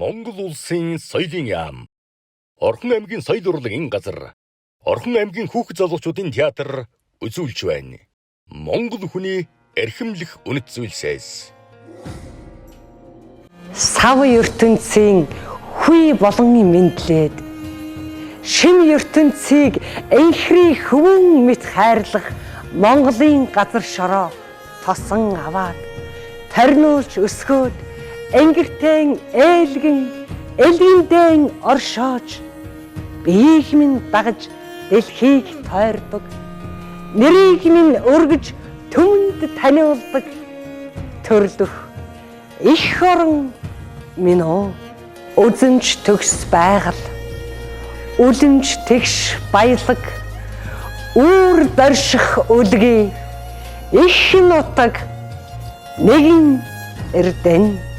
Монгол Улсын соёлын яам, Орхон аймгийн соёл урлагийн газар, Орхон аймгийн хүүхэд залуучуудын театр үзүүлж байна. Монгол хүний эрхэмлэх үнэт зүйлсээс. Сав ертөнцийн хүй болон мэндлээд шин ертөнцийг энхрий хөвөн мэт хайрлах Монголын газар шороо тосон аваад тарниулж өсгөөд энгэртэн ээлгэн элгэндэн оршоож биеийг минь дагаж дэлхийг тойрдог, нэрийг минь өргөж түмэнд таниулдаг төрлөх эх орон минь оо. Үзэмж төгс байгаль, үлэмж тэгш баялаг, үүр дорших үлгий, их нутаг нэгэн эрдэнэ.